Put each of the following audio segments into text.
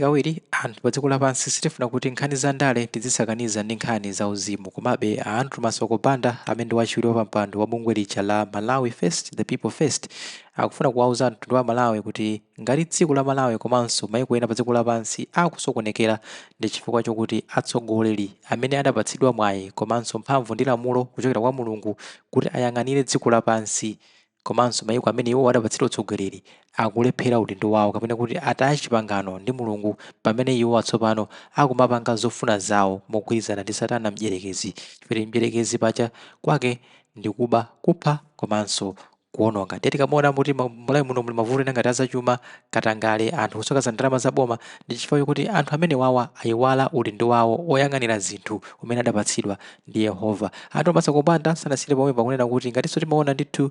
Kawiri, anthu padziko lapansi sitifuna kuti nkhani za ndale tizisakaniza ndi nkhani za uzimu. Komabe, a Andrew Masauko Banda, amene ndi wachiwiri wapampando wa bungwe lija la Malawi First, The People First, akufuna kuwauza mtundu wa Malawi kuti ngati dziko la Malawi komanso maiko ena padziko lapansi akusokonekera ndi chifukwa chokuti atsogoleri amene adapatsidwa mwayi komanso mphamvu ndi lamulo kuchokera kwa Mulungu kuti ayang'anire dziko lapansi komanso mayiko amene iwowo adapatsidwa utsogoleri akulephera udindo wawo kapena kuti ataya chipangano ndi Mulungu pamene iwowa tsopano akumapanga zofuna zawo mogwirizana ndi satana mdyerekezi chifukwa mdyerekezi paja kwake ndi kuba, kupha komanso kuononga. Ndiye tikamaona kuti m'Malawi muno muli mavuto ena ngati azachuma, katangale, anthu kusakaza ndalama za boma ndi chifukwa chokuti anthu amenewawa ayiwala udindo wawo oyang'anira zinthu umene adapatsidwa ndi Yehova. Andrew Masauko Banda sanasiyire pomwepa kunena kuti ngatinso timaona ndithu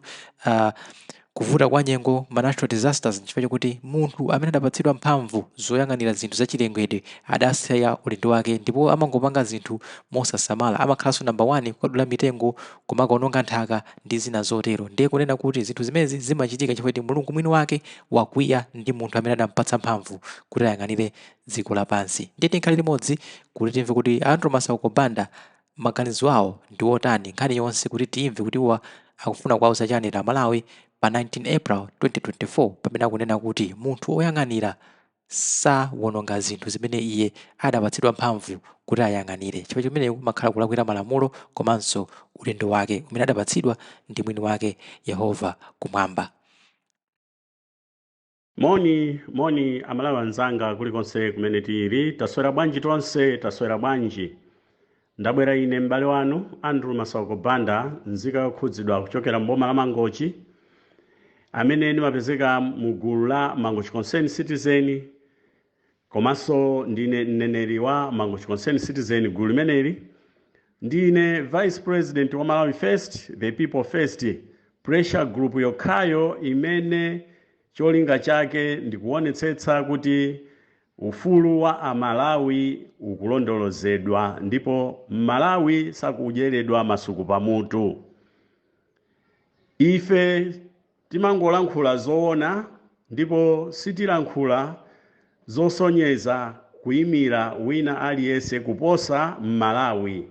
kuvuta kwa nyengo, ma natural disasters, nchifukwa chokuti munthu amene adapatsidwa mphamvu zoyang'anira zinthu zachilengedwe adasiya udindo wake ndipo amangopanga zinthu mosasamala. Amakhalanso number 1 kukadula mitengo, kumakaononga nthaka ndi zina zotero. Ndiye kunena kuti zinthu zimenezi zimachitika chifukwa choti Mulungu mwini wake wakwiya ndi munthu amene adampatsa mphamvu kuti ayang'anire dziko lapansi. Ndiye tikhale limodzi kuti timve kuti Andrew Masauko Banda maganizo awo ndi otani nkhani yonse kuti timve kuti iwowa akufuna kuwauza chani Amalawi pa 19 April 2024 pamene akunena kuti munthu oyang'anira sawononga zinthu zimene iye adapatsidwa mphamvu kuti ayang'anire chifukwa chimenecho kumakhala kulakwira malamulo komanso udindo wake umene adapatsidwa ndi mwini wake Yehova kumwamba. Moni moni Amalawi anzanga kulikonse kumene tili, taswera bwanji tonse, taswera bwanji? Ndabwera ine m'bale wanu Andrew Masauko Banda, nzika yokhudzidwa kuchokera mboma la Mangochi, amene ndimapezeka mu gulu la Mangochi Concerned Citizen, komanso ndine mneneri wa Mangochi Concerned Citizen gulu limeneli. Ndine Vice President wa Malawi First, The People First, pressure group yokhayo imene cholinga chake ndikuonetsetsa kuti ufulu wa Amalawi ukulondolozedwa ndipo Mmalawi sakudyeredwa masuku pamutu. Ife timangolankhula zoona ndipo sitilankhula zosonyeza kuyimira wina aliyense kuposa Mmalawi.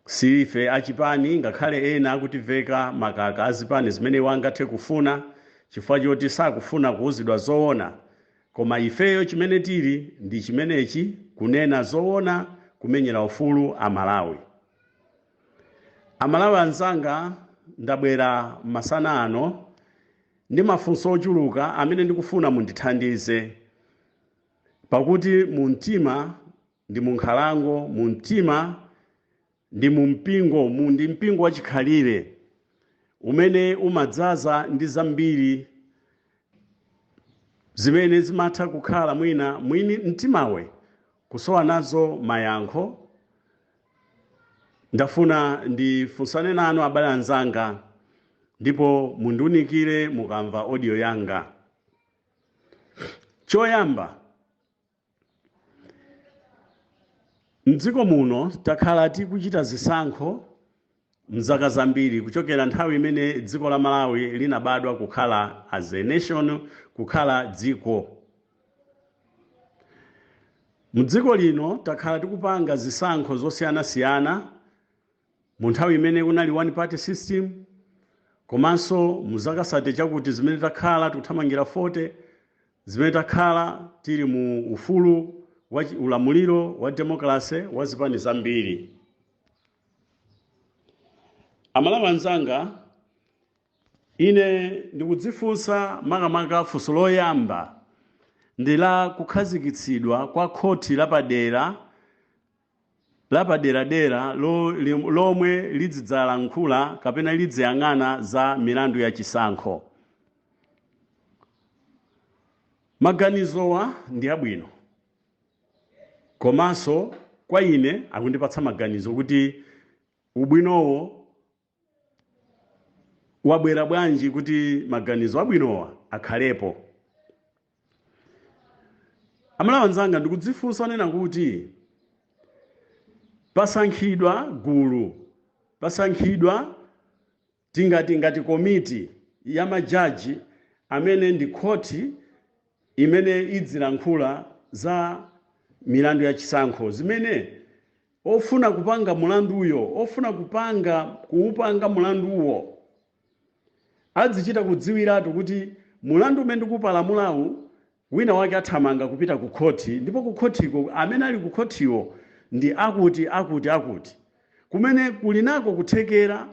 Sife achipani, ngakhale ena akutiveka makaka azipani zimene iwo angathe kufuna chifukwa choti sakufuna kuuzidwa zoona, koma ifeyo chimene tili ndi chimenechi: kunena zoona, kumenyera ufulu Amalawi. Amalawi anzanga, ndabwera masana ano ndi mafunso ochuluka amene ndikufuna mundithandize, pakuti mu mtima ndi mu nkhalango, mu mtima ndi mu mpingo, mu ndi mpingo wachikhalire umene umadzaza ndi zambiri zimene zimatha kukhala mwina mwini mtimawe kusowa nazo mayankho. Ndafuna ndifunsane nanu abale anzanga, ndipo mundiunikire mukamva audio yanga. Choyamba, mdziko muno takhala tikuchita zisankho mzaka zambiri kuchokera nthawi imene dziko la Malawi linabadwa kukhala as a nation, kukhala dziko. Mdziko lino takhala tikupanga zisankho zosiyanasiyana mu nthawi imene kunali one party system, komanso mu zaka 30 chakuti zimene takhala tikuthamangira 40 zimene takhala tili mu ufulu wa ulamuliro wa democracy wa zipani zambiri. Amalawi anzanga, ine ndikudzifunsa makamaka funso loyamba ndi la kukhazikitsidwa kwa khoti lapadera lapaderadera lomwe lidzidzalankhula kapena lidziyang'ana za milandu ya chisankho. Maganizowa ndi abwino, komanso kwa ine akundipatsa maganizo kuti ubwinowo wabwera bwanji kuti maganizo abwinowa akhalepo. Amalawi anzanga, ndikudzifunsa nena kuti pasankhidwa gulu, pasankhidwa tingati ngati komiti ya majaji amene ndi khoti imene idzilankhula za milandu ya chisankho zimene ofuna kupanga mulanduyo, ofuna kupanga kuupanga mulanduwo adzichita kudziwiratu kuti mulandu umene ndikupalamulawu wina wake athamanga kupita ku khoti, ndipo ku khotiko amene ali ku khotiwo ndi akuti akuti akuti, kumene kuli nako kuthekera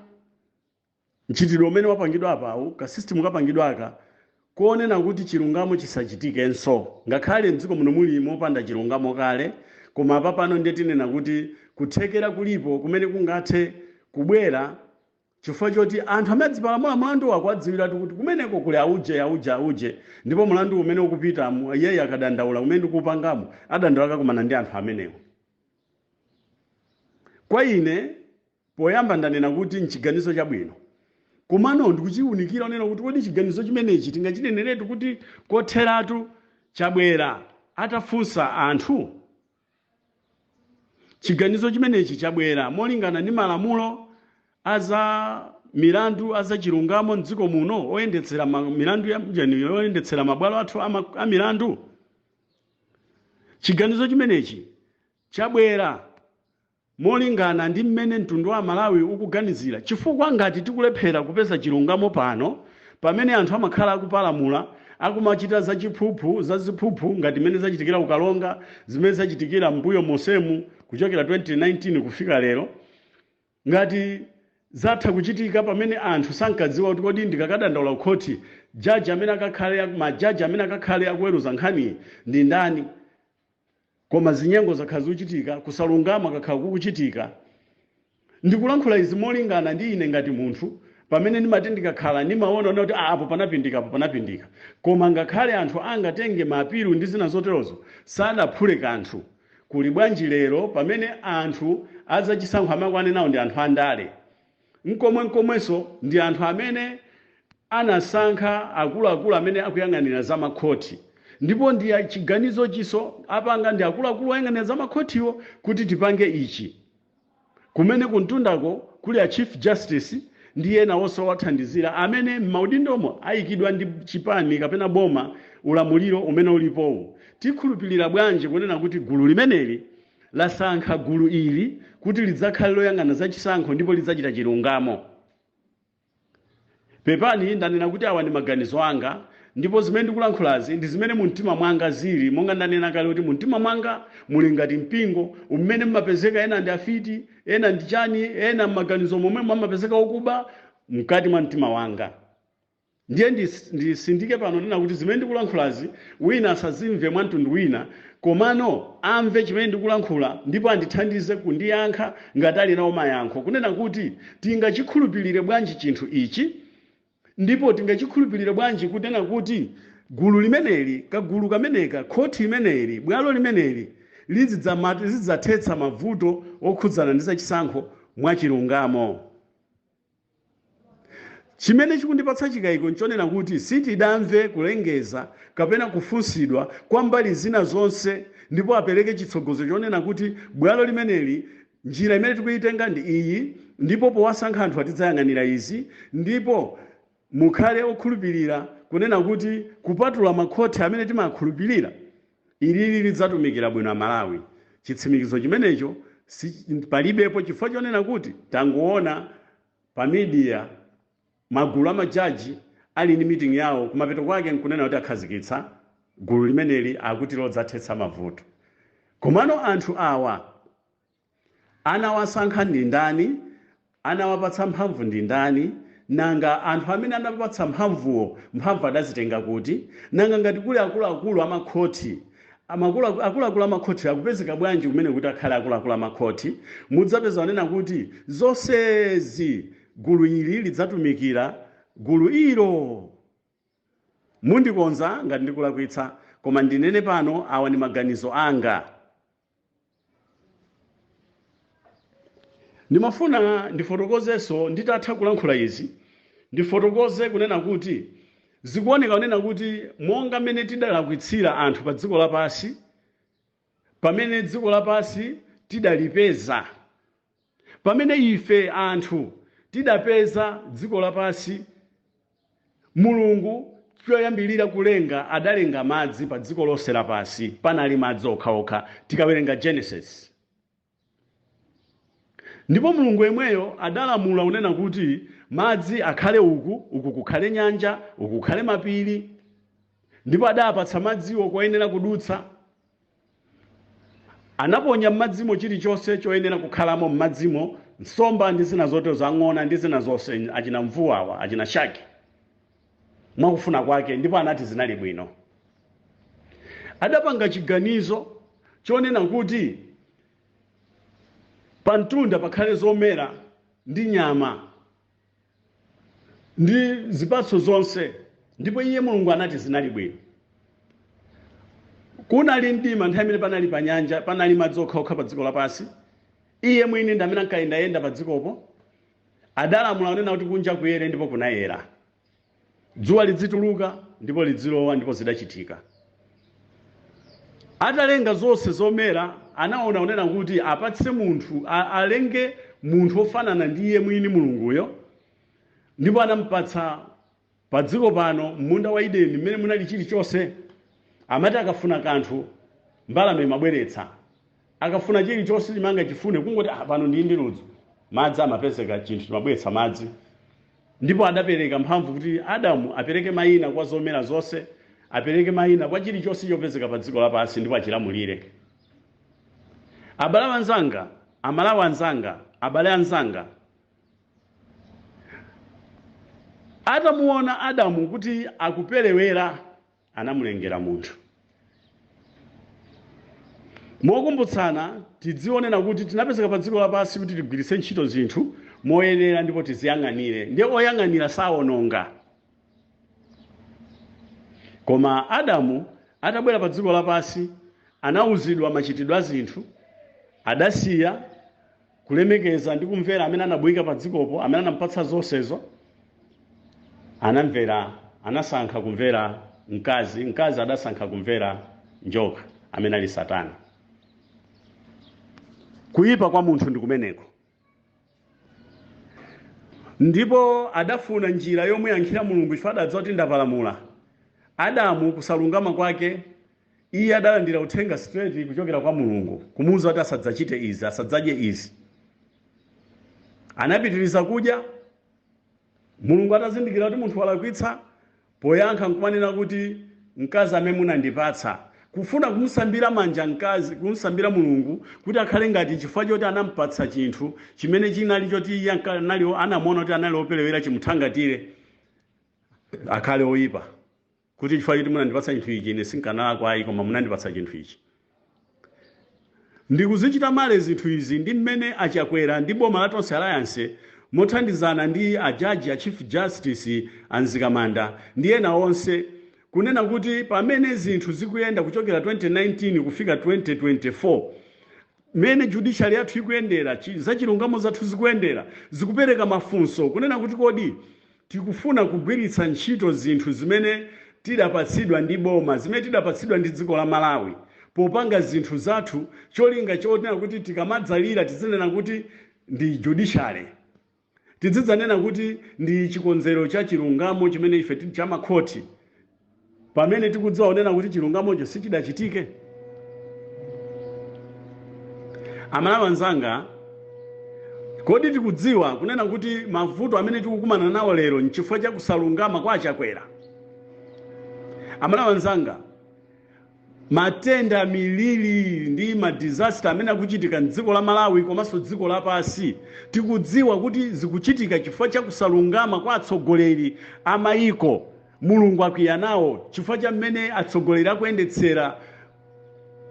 mchitidwe umene wapangidwa apawu, ka system kapangidwa aka kuonena kuti chilungamo chisachitikenso. Ngakhale mdziko muno muli mopanda chilungamo kale, koma apa pano ndiye tinena kuti kuthekera kulipo kumene kungathe kubwera chifukwa choti anthu amene adzipalamula mulandu wako adziwiratu kuti kumeneko kuli auje auje auje, ndipo mulandu umene ukupita iyeyo akadandaula kumene ndikuupangamo adandaula akakumana ndi anthu amenewo. Kwa ine poyamba ndanena kuti nchiganizo chabwino, komano ndikuchiwunikira onena kuti kodi chiganizo chimenechi tingachineneretu kuti kotheratu chabwera atafunsa anthu? Chiganizo chimenechi chabwera molingana ndi malamulo aza milandu aza chilungamo mdziko muno, oyendetsera milandu ya mjeni, oyendetsera mabwalo athu a milandu. Chiganizo chimenechi chabwera molingana ndi mmene mtundu wa Malawi ukuganizira, chifukwa ngati tikulephera kupeza chilungamo pano pamene anthu amakhala akupalamula, akumachita zachiphuphu, zaziphuphu ngati mmene zachitikira kukalonga, zimene zachitikira mbuyo mosemu kuchokera 2019 kufika lero, ngati zatha kuchitika pamene anthu sankadziwa kuti kodi ndikakadandaula kukhoti jaji amene akakhale, majaji amene akakhale akuweruza nkhaniyi ndi ndani, koma zinyengo zakhala zikuchitika, kusalungama kakhala kukuchitika. Ndikulankhula izi molingana ndi ine ngati munthu, pamene ndimati ndikakhala ndimaona kuti apo panapindika, apo panapindika, koma ngakhale anthu angatenge maapilu ndi zina zoterozo sadaphule kanthu. Kuli bwanji lero pamene anthu azachisankho amakwane nawo ndi anthu andale, nkomwe nkomwenso ndi anthu amene anasankha akuluakulu amene akuyang'anira za makhoti, ndipo ndi chiganizo chiso apanga ndi akuluakulu oyang'anira za makhotiwo kuti tipange ichi, kumene kuntundako kuli a Chief Justice ndi ena onse owathandizira amene m'maudindomo ayikidwa ndi chipani kapena boma, ulamuliro umene ulipowu. Tikhulupirira bwanji kunena kuti gulu limeneli lasankha gulu ili kuti lidzakhale loyang'ana zachisankho ndipo lidzachita chilungamo? Pepani, ndanena kuti awa ndi maganizo anga, ndipo zimene ndikulankhulazi ndi zimene mu mtima mwanga zili. Monga ndanena kale kuti mu mtima mwanga muli ngati mpingo umene mmapezeka ena ndi afiti, ena ndi chani, ena m'maganizo momwe amapezeka okuba mkati mwa mtima wanga. Ndiye ndisindike pano nena kuti zimene ndikulankhulazi wina asazimve mwa mtundu wina, komano amve chimene ndikulankhula ndipo andithandize kundiyankha ngati ali nawo mayankho, kunena kuti tingachikhulupirire bwanji chinthu ichi, ndipo tingachikhulupirire bwanji kunena kuti gulu limeneli, kagulu kameneka, khoti limeneli, bwalo limeneli lizidzathetsa mavuto okhudzana ndi zachisankho mwachilungamo. Chimene chikundipatsa chikayiko nchonena kuti sitidamve kulengeza kapena kufunsidwa kwa mbali zina zonse ndipo apereke chitsogozo chonena kuti bwalo limeneli njira imene tikuyitenga ndi iyi, ndipo powasankha anthu atidzayang'anira izi, ndipo mukhale okhulupirira kunena kuti kupatula makhoti amene timakhulupirira, ilili lidzatumikira bwino Amalawi. Chitsimikizo chimenecho palibepo, chifukwa chonena kuti tangoona pa media magulu amajaji ali ndi meeting yawo, kumapeto kwake nkunena kuti akhazikitsa gulu limeneli akuti lodzathetsa mavuto. Komano anthu awa anawasankha ndi ndani? Anawapatsa mphamvu ndi ndani? Nanga anthu amene anawapatsa mphamvuwo mphamvu adazitenga kuti? Nanga ngati kuli akuluakulu amakhoti, akuluakulu amakhoti akupezeka bwanji kumene kuti akhale akuluakulu amakhoti? Mudzapeza onena kuti zonsezi gulu ili lidzatumikira gulu ilo. Mundikonza ngati ndikulakwitsa, koma ndinene pano awa ndi maganizo anga. Ndimafuna ndifotokozenso, nditatha kulankhula izi, ndifotokoze kunena kuti zikuoneka kunena kuti monga mmene tidalakwitsira anthu pa dziko lapansi, pamene dziko lapansi tidalipeza, pamene ife anthu tidapeza dziko lapansi, Mulungu Choyambilira kulenga, adalenga madzi pa dziko lonse lapansi. Panali madzi okhaokha, tikawerenga Genesis. Ndipo Mulungu yemweyo adalamula kunena kuti madzi akhale uku, uku kukhale nyanja, uku kukhale mapiri, ndipo adapatsa madziwo koyenera kudutsa. Anaponya m'madzimo chilichonse choyenera kukhalamo m'madzimo, nsomba ndi zina zotero, zang'ona ndi zina zonse, achina mvuwawa, achina shaki, mwakufuna kwake, ndipo anati zinali bwino. Adapanga chiganizo chonena kuti pamtunda pakhale zomera ndi nyama ndi zipatso zonse, ndipo iye Mulungu anati zinali bwino. Kunali mdima nthawi imene panali pa nyanja, panali madzi okhaokha pa dziko lapansi. Iye mwini ndi amene ankayendayenda pa dzikopo. Adalamula kunena kuti kunja kuyere, ndipo kunayera. Dzuwa lidzituluka ndipo lidzilowa, ndipo zidachitika. Atalenga zonse zomera, anaona kunena kuti apatse munthu, alenge munthu ofanana ndi iye mwini Mulunguyo, ndipo anampatsa pa dziko pano munda wa Edeni mmene munali chilichonse. Amati akafuna kanthu, mbalame imabweretsa. Akafuna chilichonse chimanga chifune, kungoti, "Ah, pano ndili ndi ludzu," madzi amapezeka, chinthu chimabweretsa madzi. Ndipo adapereka mphamvu kuti Adamu apereke mayina kwa zomera zonse, apereke mayina kwa chilichonse chopezeka pa dziko lapansi, ndipo achilamulire. Abale anzanga, Amalawi anzanga, abale anzanga, atamuona Adamu kuti akuperewera, anamulengera munthu. Mokumbutsana, tidzionena kuti tinapezeka pa dziko lapansi kuti tigwiritse ntchito zinthu moyenera ndipo tiziyang'anire, ndiye oyang'anira sawononga. Koma Adamu atabwera pa dziko lapansi, anawuzidwa machitidwe a zinthu, adasiya kulemekeza ndi kumvera amene anamuyika pa dzikopo, amene anampatsa zonsezo. Anamvera, anasankha kumvera mkazi. Mkazi adasankha kumvera njoka amene ali Satana. Kuyipa kwa munthu ndi kumeneko. Ndipo adafuna njira yomwe yankhira Mulungu, chifukwa adadziwa kuti ndapalamula. Adamu kusalungama kwake, iye adalandira uthenga straight kuchokera kwa Mulungu kumuwuza kuti asadzachite izi, asadzadye izi. Anapitiriza kudya. Mulungu atazindikira kuti munthu walakwitsa, poyankha nkumanena kuti, "Mkazi amene munandipatsa," kufuna kumusambira manja mkazi, kumusambira Mulungu kuti akhale ngati chifukwa choti anampatsa chinthu chimene chinali choti iye anamuona kuti anali operewera, chimuthangatire akhale oyipa, kuti, "Chifukwa choti munandipatsa chinthu ichi, ine sinkanalakwa ayi, koma munandipatsa chinthu ichi." Ndikuzichita male zinthu izi ndi mmene Achakwera ndi boma la Tonse Alliance, mothandizana ndi ajaji, a Chief Justice a Mzikamanda ndi ena onse, kunena kuti pamene zinthu zikuyenda kuchokera 2019 kufika 2024, mmene judiciary yathu ikuyendera, zachilungamo zathu zikuyendera, zikupereka mafunso kunena kuti kodi tikufuna kugwiritsa ntchito zinthu zimene tidapatsidwa ndi boma, zimene tidapatsidwa ndi dziko la Malawi, popanga zinthu zathu, cholinga chonena kuti tikamadzalira tizinena kuti ndi judiciary, tizidzanena kuti ndi chikonzero cha chilungamo chimene ife tili cha makhoti, pamene tikudziwa kunena kuti chilungamocho sichidachitike? Amalawi anzanga, kodi tikudziwa kunena kuti mavuto amene tikukumana nawo lero nchifukwa cha kusalungama kwa Achakwera? Amalawi anzanga, matenda, miliri ndi ma disaster amene akuchitika mdziko la Malawi komanso dziko lapansi, tikudziwa kuti zikuchitika chifukwa cha kusalungama kwa atsogoleri a mayiko? Mulungu akwiya nawo chifukwa cha mmene atsogoleri akuyendetsera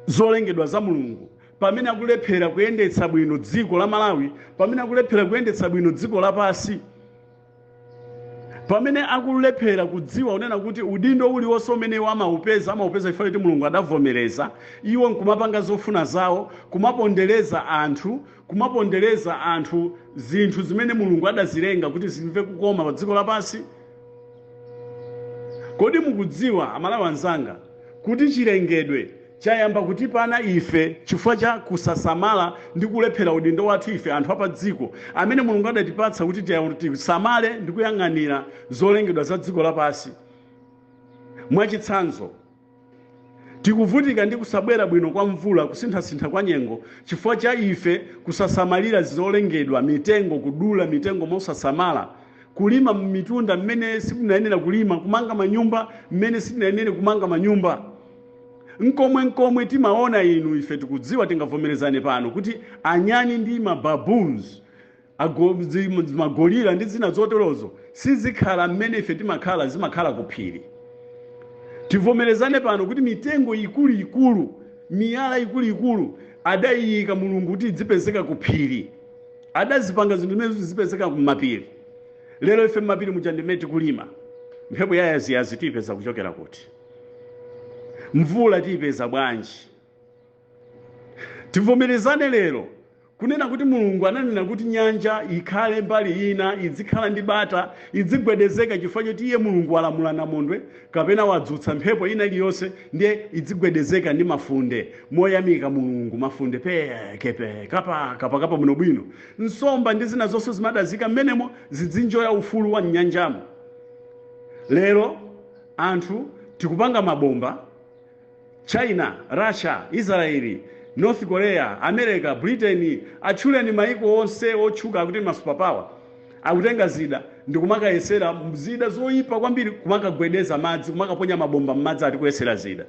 zolengedwa za Mulungu, pamene akulephera kuyendetsa bwino dziko la Malawi, pamene akulephera kuyendetsa bwino dziko lapansi, pamene akulephera kudziwa kunena kuti udindo uliwonse umene iwo amaupeza, amaupeza chifukwa choti Mulungu adavomereza. Iwo nkumapanga zofuna zawo, kumapondereza anthu, kumapondereza anthu, zinthu zimene Mulungu adazilenga kuti zimve kukoma pa dziko lapansi. Kodi mukudziwa, Amalawi anzanga, kuti chilengedwe chayamba kutipana ife chifukwa cha kusasamala ndi kulephera udindo wathu, ife anthu apa dziko amene Mulungu adatipatsa kuti tisamale ndi kuyang'anira zolengedwa za dziko lapansi? Mwachitsanzo, tikuvutika ndi kusabwera bwino kwa mvula, kusinthasintha kwa nyengo, chifukwa cha ife kusasamalira zolengedwa, mitengo, kudula mitengo mosasamala, kulima mmitunda mmene sitinayenera kulima, kumanga manyumba mmene sitinayenera kumanga manyumba. Nkomwe nkomwe timaona inu, ife tikudziwa, tingavomerezane pano kuti anyani ndi mababoons, magorilla ndi zina zoterozo sizikhala mmene ife timakhala, zimakhala ku phiri. Tivomerezane pano kuti mitengo ikuluikulu, miyala ikuluikulu adayiyika Mulungu kuti idzipezeka ku phiri, adazipanga zinthu zimene zipezeka kumapiri. Lero ife mmapiri muja ndimene tikulima. Mphepo ya yaziyazi tiyipeza kuchokera kuti? Mvula tiyipeza bwanji? Tivomerezane lero kunena kuti Mulungu ananena kuti nyanja ikhale mbali ina, idzikhala ndi bata, idzigwedezeka chifukwa choti iye Mulungu walamula namondwe kapena wadzutsa mphepo ina iliyonse, ndiye idzigwedezeka ndi mafunde. Moyamika Mulungu, mafunde peke kapa kapa kapa bwino bwino, nsomba ndi zina zonse zimadazika mmenemo zidzinjoya ufulu wa mnyanjamo. Lero anthu tikupanga mabomba. China, Russia, Israeli, North Korea, America, Britain, atchuleni maiko onse otchuka akuti ma superpower, akutenga zida ndikumakayesera zida zoyipa kwambiri, kumakagwedeza madzi, kumakaponya mabomba m'madzi, ati kuyesera zida.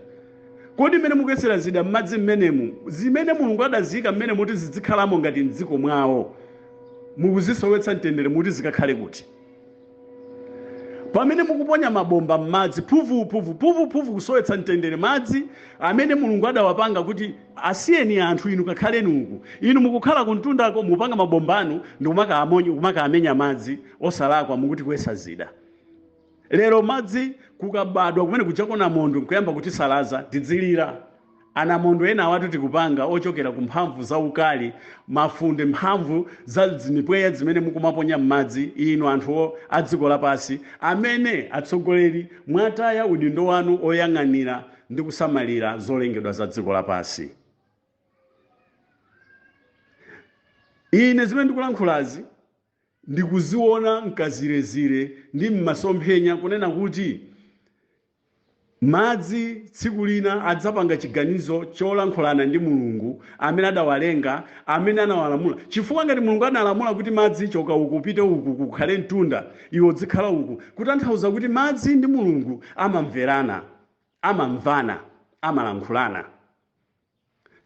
Kodi mmene mukuyesera zida m'madzi mmenemu, zimene Mulungu adaziyika mmene muti zizikhalamo ngati mdziko mwawo, mukuzisowetsa mtendere, muti zikakhale kuti? Pamene mukuponya mabomba m'madzi, phuvu phuvu phuvu phuvu, kusowetsa mtendere madzi amene Mulungu adawapanga kuti asiyeni anthu inu kakhaleni uku, inu mukukhala kumtundako, mupanga mabomba anu ndi kumakaamenya madzi osalakwa, mukuti kuyesa zida. Lero madzi kukabadwa kumene kuchako namondwe nkuyamba kutisalaza, tidzilira. Anamondwe ena awatu tikupanga ochokera ku mphamvu za ukali, mafunde, mphamvu za zimipweya zimene mukumaponya m'madzi inu anthu a dziko lapansi, amene atsogoleri mwataya udindo wanu oyang'anira ndi kusamalira zolengedwa za dziko lapansi. Ine zimene ndikulankhulazi ndikuziona mkazirezire ndi mmasomphenya, kunena kuti madzi tsiku lina adzapanga chiganizo cholankhulana ndi Mulungu amene adawalenga, amene anawalamula. Chifukwa ngati Mulungu analamula kuti madzi choka uku upite uku, kukhale mtunda, iwe udzikhala uku, kutanthauza kuti madzi ndi Mulungu amamverana, amamvana, amalankhulana.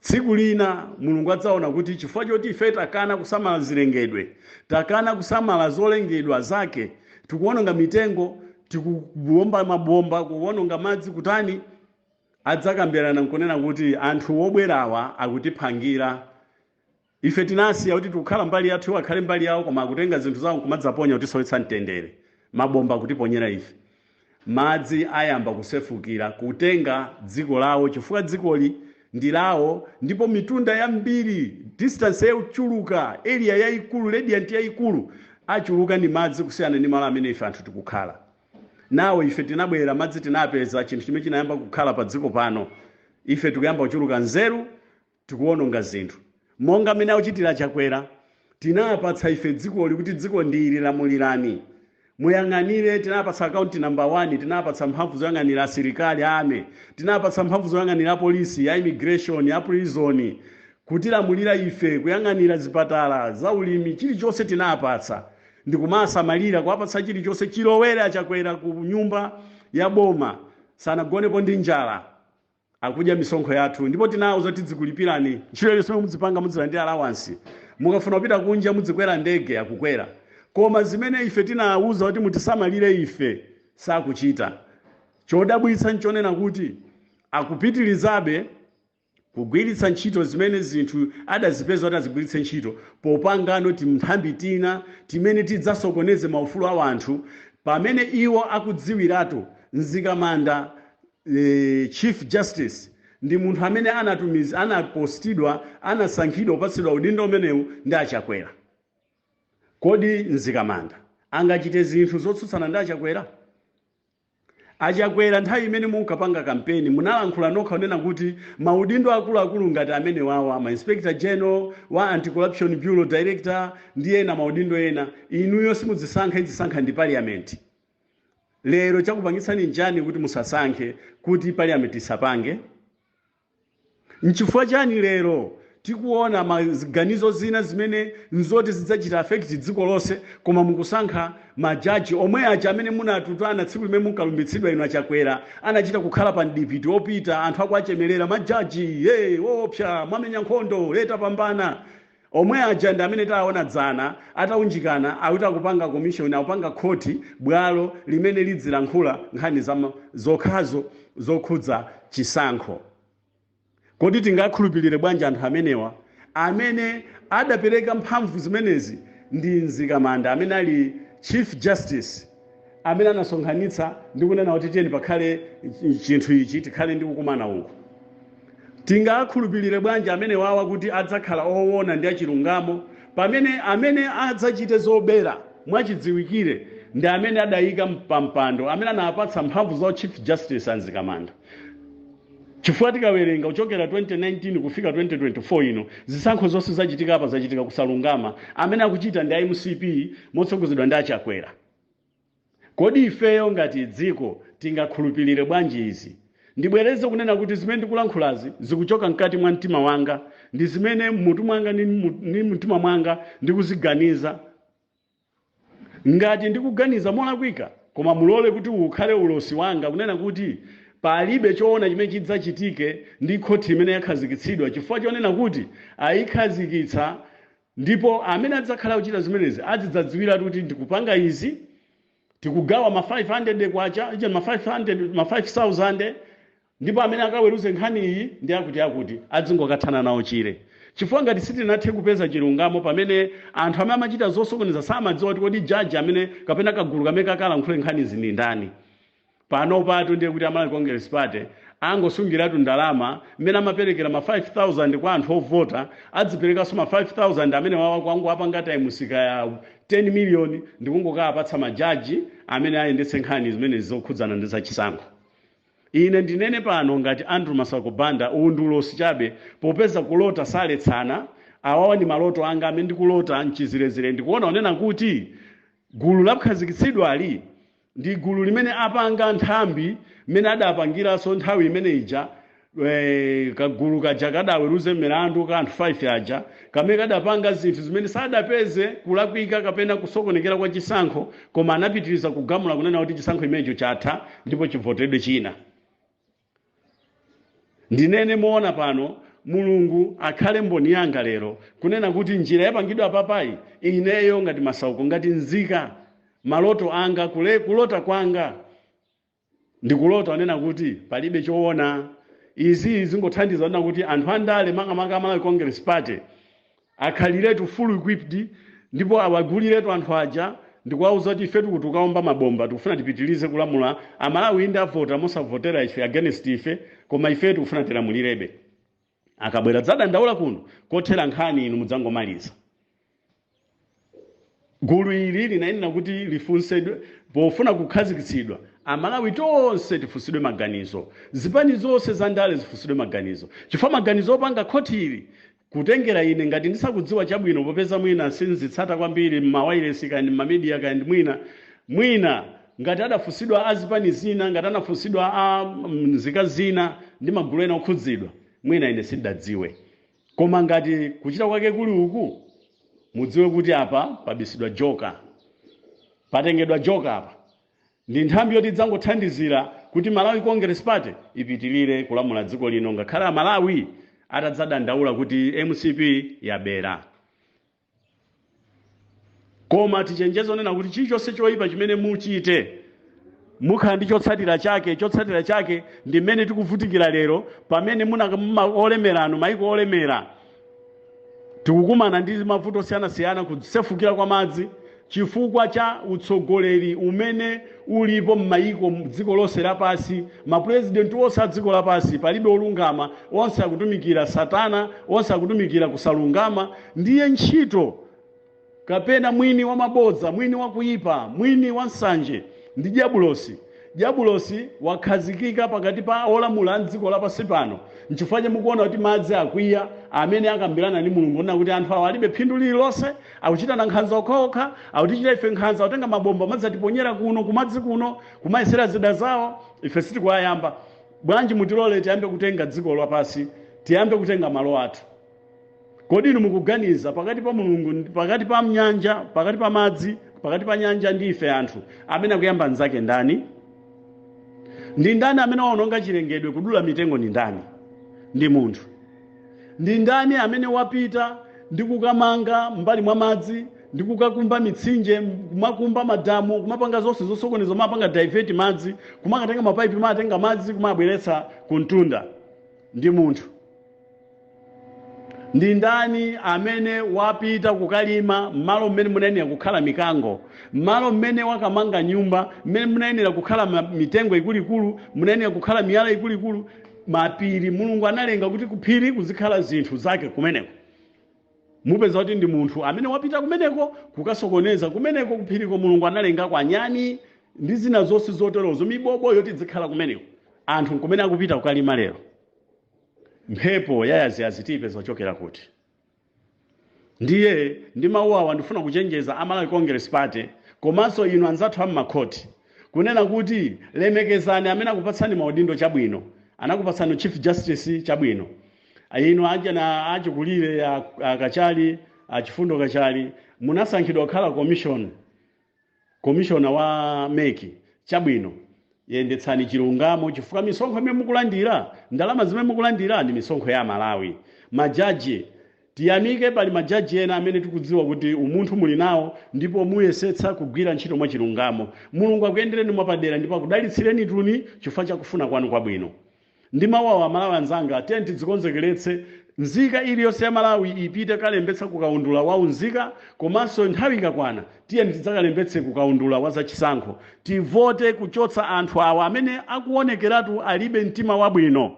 Tsiku lina Mulungu adzaona kuti chifukwa choti ife takana kusamala zilengedwe, takana kusamala zolengedwa zake, tikuwononga mitengo, tikuwomba mabomba, kuwononga madzi, kutani, adzakambirana nkunena kuti anthu obwerawa akutiphangira. Ife tinasiya kuti tikukhala mbali yathu, iwo akhale mbali yawo, koma akutenga zinthu zawo nkumadzaponya kutisowetsa mtendere, mabomba kutiponyera ife. Madzi ayamba kusefukira kutenga dziko lawo, chifukwa dzikoli ndi lawo, ndipo mitunda yambiri, distance yochuluka, area yayikulu, radiant yayikulu, achuluka ndi madzi kusiyana ndi malo amene ife anthu tikukhala nawo. Ife tinabwera, madzi tinapeza, chinthu chimene chinayamba kukhala pa dziko pano. Ife tikuyamba kuchuluka nzeru, tikuwononga zinthu monga amene akuchitira Chakwera. Tinapatsa ife dzikoli kuti dziko ndili, lamulirani, muyang'anire. Tinapatsa account number 1, tinapatsa mphamvu zoyang'anira asilikali ame, tinapatsa mphamvu zoyang'anira polisi, ya immigration, ya prison, kutilamulira ife, kuyang'anira zipatala, zaulimi, chilichonse tinapatsa ndikumasamalira, kuwapatsa chilichonse. Chilowere aChakwera ku nyumba ya boma sanagonepo ndi njala, akudya misonkho yathu, ndipo tinawuza tidzikulipirani ntchito iliyonse mudzipanga, mudzilandira allowance, mukafuna kupita kunja mudzikwera ndege, akukwera. Koma zimene ife tinawuza kuti mutisamalire ife sakuchita. Chodabwitsa nchonena kuti akupitirizabe kugwiritsa ntchito zimene zinthu adazipeza kuti azigwiritse ntchito popangano timnthambi tina timene tidzasokoneze maufulu a anthu, pamene iwo akudziwiratu Mzikamanda, Chief Justice, ndi munthu amene anatumiza, anapostidwa, anasankhidwa, kupatsidwa udindo umenewu ndi aChakwera. Kodi Mzikamanda angachite zinthu zotsutsana ndi aChakwera? Achakwera, nthawi imene munkapanga kampeni munalankhula nokha kunena kuti maudindo akuluakulu ngati amene wawa, ma Inspector General wa Anti-Corruption Bureau Director ndi ena maudindo ena, inuyo simudzisankha, idzisankha ndi parliament. Lero chakupangitsani njani kuti musasankhe kuti parliament isapange? Nchifukwa chani lero tikuona maganizo zina zimene nzoti zidzachita affect dziko lonse, koma mukusankha majaji omwe aja amene munatutana tsiku limene munkalumbitsidwa inu Achakwera, anachita kukhala pa mdipiti opita anthu akuachemerera majaji, "Hey, woopsa, mwamenya nkhondo, leta pambana"? Omwe aja ndi amene taona dzana ataunjikana, akuti akupanga commission, akupanga khoti, bwalo limene lidzilankhula nkhani zokhazo zokhudza chisankho. Kodi tingakhulupirire bwanji anthu amenewa, amene adapereka mphamvu zimenezi ndi Mzikamanda, amene ali Chief Justice, amene anasonkhanitsa ndi kunena kuti tiyeni pakhale chinthu ichi, tikhale ndi kukumana uku? Tingakhulupirire bwanji amene wawa kuti adzakhala owona ndi achilungamo, pamene amene adzachite zobera mwachidziwikire ndi amene adayika pampando, amene anapatsa mphamvu za Chief Justice, Anzikamanda? Chifukwa tikawerenga kuchokera 2019 kufika 2024 ino, zisankho zonse zachitika apa zachitika kusalungama, amene akuchita ndi MCP motsogozedwa ndi Achakwera. Kodi ifeyo ngati dziko tingakhulupirire bwanji izi? Ndibwereze kunena kuti zimene ndikulankhulazi zikuchoka mkati mwa mtima wanga, ndi zimene mmutu mwanga ndi mtima mwanga ndikuziganiza. Ngati ndikuganiza molakwika, koma mulole kuti ukhale ulosi wanga kunena kuti palibe choona chimene chidzachitike ndi khoti imene yakhazikitsidwa, chifukwa chonena kuti ayikhazikitsa ndipo amene adzakhala kuchita zimenezi azidzadziwiratu kuti ndikupanga izi, tikugawa ma 500 kwacha ija, ma 500, ma 5000, ndipo amene akaweruze nkhani iyi ndi akuti akuti adzingokathana nawo chire. Chifukwa ngati sitinathe kupeza chilungamo, pamene anthu amene amachita zosokoneza samadziwa kuti kodi jaji amene kapena kagulu kamene kakalankhule nkhani ndi ndani. Pano patu ndiye kuti Amalawi Congress Party angosungiratu ndalama. Mmene amaperekera ma 5000 kwa anthu ovota, adziperekanso ma 5000 amene wawa kwangu apanga times kaya 10 million, ndikungokapatsa majaji amene ayendetse nkhani zimene zokhudzana ndi zachisankho. Ine ndinene pano ngati Andrew Masako Banda, uwu ndi ulosi chabe, popeza kulota saletsana. Awawa ndi maloto anga amene ndikulota mchizirezire. Ndikuona onena kuti gulu lakhazikitsidwali ndi gulu limene apanga nthambi mmene adapangiranso nthawi imene ija, kagulu kaja kadaweruze milandu ka anthu 5 aja, kamene kadapanga zinthu zimene sadapeze kulakwika kapena kusokonekera kwa chisankho, koma anapitiriza kugamula kunena kuti chisankho imenecho chatha ndipo chivotedwe china. Ndinene moona pano, Mulungu akhale mboni yanga lero, kunena kuti njira yapangidwa papayi, ineyo ngati Masauko, ngati nzika, maloto anga, kulota kwanga, ndikulota onena kuti palibe choona. Izi zingothandiza onena kuti anthu andale, makamaka Amalawi Congress Party, akhaliretu full equipped, ndipo awaguliretu anthu aja ndikuwauza kuti ife tikuti tukaomba mabomba, tikufuna tipitilize kulamula Amalawi. Inde, avota mosavotera ife, against ife, koma ife tikufuna tilamulirebe. Akabwera dzadandaula kuno kothera nkhani, inu mudzangomaliza. Gulu ili linayenera kuti lifunsidwe pofuna kukhazikitsidwa. Amalawi tonse tifunsidwe maganizo, zipani zonse za ndale zifunsidwe maganizo, chifukwa maganizo opanga khoti ili, kutengera ine ngati ndisakudziwa chabwino, popeza mwina sinzitsata kwambiri m'mawailesi kaya ndi m'ma media kaya ndi mwina mwina, ngati adafunsidwa azipani zina, ngati anafunsidwa a nzika zina ndi magulu ena okhudzidwa, mwina ine sindadziwe. Koma ngati kuchita kwake kuli uku, mudziwe kuti apa pabisidwa joka, patengedwa joka apa. Ndi nthambi yoti idzangothandizira kuti Malawi Congress Party ipitilire kulamula dziko lino, ngakhale Amalawi atadzadandaula kuti MCP yabera. Koma tichenjeze onena kuti chilichonse choyipa chimene muchite mukhala ndi chotsatira chake. Chotsatira chake ndi mmene tikuvutikira lero, pamene muna olemerano, maiko olemera, tikukumana ndi mavuto osiyanasiyana, kusefukira kwa madzi, chifukwa cha utsogoleri umene ulipo m'mayiko dziko lonse lapansi. Mapurezidenti onse a dziko lapansi palibe olungama, onse akutumikira Satana, onse akutumikira kusalungama. Ndiye ntchito kapena mwini wa mabodza, mwini wa kuyipa, mwini wa nsanje ndi diabulosi. Diabulosi wakhazikika pakati pa olamula mdziko lapansi pano. Nchifukwa mukuona kuti madzi akwiya amene akambirana ndi Mulungu ona kuti anthu awa alibe phindu lililonse, akuchitana nkhanza okhaokha, akutichita ife nkhanza, akutenga mabomba madzi atiponyera kuno kumadzi kuno, kumayesera zida zawo, ife sitikuwayamba. Bwanji mutilole tiyambe kutenga dziko lapansi, tiyambe kutenga malo athu. Kodi inu mukuganiza pakati pa Mulungu, pakati pa nyanja, pakati pa madzi, pakati pa nyanja ndi ife anthu, amene akuyamba nzake ndani? Ndi ndani amene waononga chilengedwe, kudula mitengo ndi ndani? Ndi munthu. Ndi ndani amene wapita ndi kukamanga mbali mwa madzi ndi kukakumba mitsinje, kumakumba madamu, kumapanga zonse zosokoneza, kumapanga divert madzi, kumakatenga mapaipi, kumatenga madzi kumabweretsa kuntunda? Ndi munthu. Ndi ndani amene wapita kukalima mmalo mmene munayenera kukhala mikango, mmalo mmene wakamanga nyumba, mmene munayenera kukhala mitengo ikuluikulu, munayenera kukhala miyala ikuluikulu, mapiri? Mulungu analenga kuti kuphiri kuzikhala zinthu zake kumeneko. Mupeza kuti ndi munthu amene wapita kumeneko kukasokoneza kumeneko kuphiriko. Mulungu analenga kwa nyani ndi zina zonse zoterozo, mibobo yoti zikhala kumeneko, anthu kumene akupita kukalima lero. Mphepo yayaziyazi tiyipeza kuchokera kuti? Ndiye ndi mawu awa ndifuna kuchenjeza a Malawi Congress Party komanso inu anzathu ammakhoti kunena kuti lemekezani amene akupatsani maudindo. Chabwino, anakupatsani Chief Justice, chabwino. Inu aja na achikulire akachali, achifundo Kachali, munasankhidwa kukhala commissioner wa MEC. Chabwino, yendetsani chilungamo, chifukwa misonkho imene mukulandira, ndalama zimene mukulandira ndi misonkho ya Malawi. Majaji, tiyamike, pali majaji ena amene tikudziwa kuti umunthu muli nawo ndipo muyesetsa kugwira ntchito mwa chilungamo. Mulungu akuyendereni mwapadera ndipo akudalitsireni tuni chifukwa chakufuna kwanu kwabwino. Ndi mawu awa, Malawi anzanga, tiye tidzikonzekeretse. Nzika iliyonse ya Malawi ipite kalembetsa kukaundula wa unzika, komanso nthawi ikakwana tiye tidzakalembetse kukaundula wa zachisankho, tivote kuchotsa anthu awa amene akuonekeratu alibe mtima wabwino.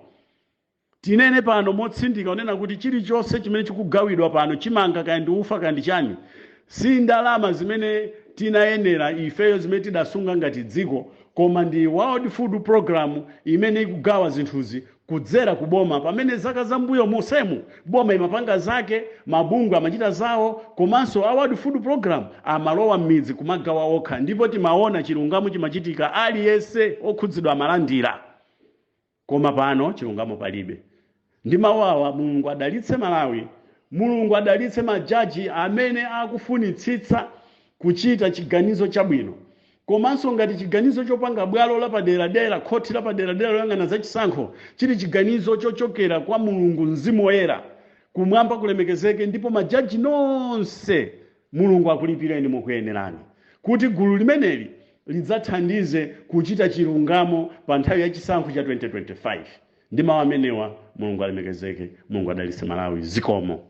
Tinene pano motsindika kunena kuti chilichonse chimene chikugawidwa pano, chimanga kaya ndi ufa kaya ndi chani, si ndalama zimene tinayenera ifeyo zimene tidasunga ngati dziko, koma ndi World Food Program imene ikugawa zinthuzi kudzera ku boma, pamene zaka zambuyo mosemu boma imapanga zake, mabungwe amachita zawo, komanso a World Food Program amalowa m'midzi kumagawa okha, ndipo timaona chilungamo chimachitika, aliyense okhudzidwa amalandira. Koma pano chilungamo palibe. Ndi mawu awa, Mulungu adalitse Malawi, Mulungu adalitse majaji amene akufunitsitsa kuchita chiganizo chabwino, komanso ngati chiganizo chopanga bwalo lapaderadera, khoti lapaderadera loyang'ana zachisankho chili chiganizo chochokera kwa Mulungu Mzimu Woyera, kumwamba kulemekezeke, ndipo majaji nonse Mulungu akulipireni mukuyenerani, kuti gulu limeneli lidzathandize kuchita chilungamo pa nthawi ya chisankho cha 2025. Ndi mawu amenewa, Mulungu alemekezeke, Mulungu adalitse Malawi. Zikomo.